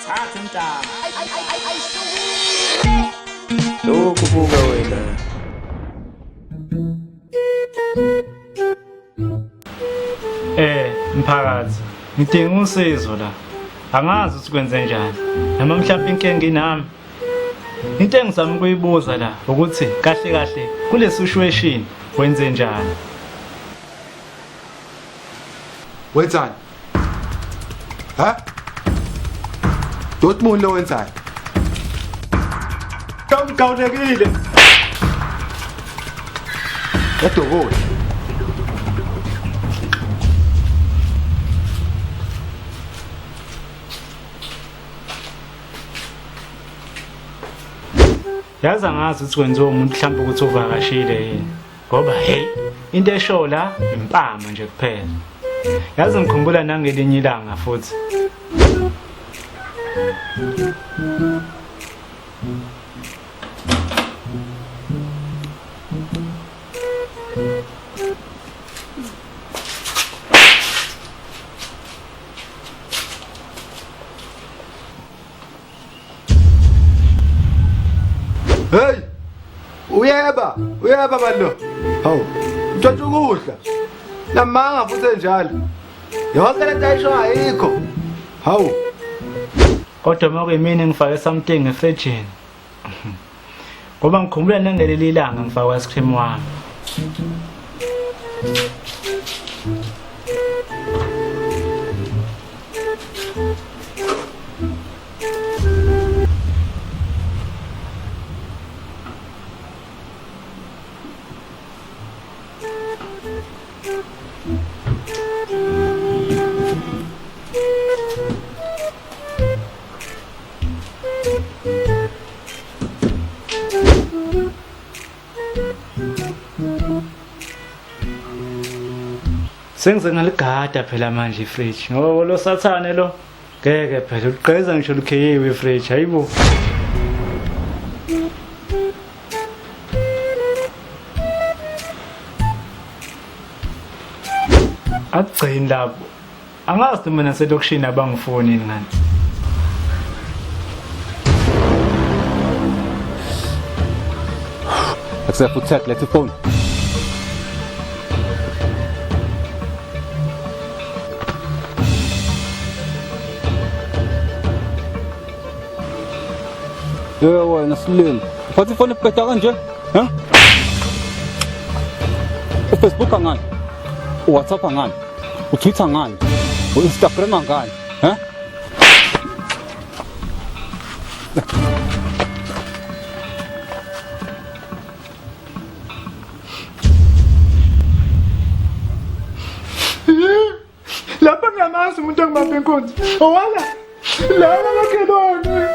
Thatha mntana. Lokhu buka wena. Mphakathi, ngidinga usizo la. Angazi ukuthi kwenze njani. Noma mhlawumbe inkinga inami. Into engizama ukuyibuza la ukuthi kahle kahle kule situation wenze njani? Wenzani? Ha? Dortmund lo wenzani? Kamgawulekile. Yadokotela. Yazi angazi ukuthi kwenziwa umuntu mhlawumbe ukuthi uvakashile yini. Ngoba hey, into eshow la impama nje kuphela. Yazi ngikhumbula nangelinye ilanga futhi. Hey! Uyeba, uyeba bantu. Hawu, uthatha ukudla. Namanga futhi enjalo. Yonke lento ayisho ayikho. Hawu. Kodwa uma kuyimina ngifake something efrijini. Ngoba ngikhumbula nangeleli ilanga ngifake ice cream wami. Sengize ngaligada phela manje ifridge ngoba lo sathane lo ngeke phela uligqiza ngisho lukheyiwe ifridge hayibo. Akugcini lapho. Angazi mina selokishini abangifuni yini ngani. Except for tech, let's phone. Yebo wena silima. Uphatha ifoni ebheda kanje? Ha? uFacebook ngani? uWhatsApp ngani? uTwitter ngani? uInstagram ngani? Ha? Lapha ngiyamazi umuntu ongibambe inkunzi. Owala. Lana makhelwane.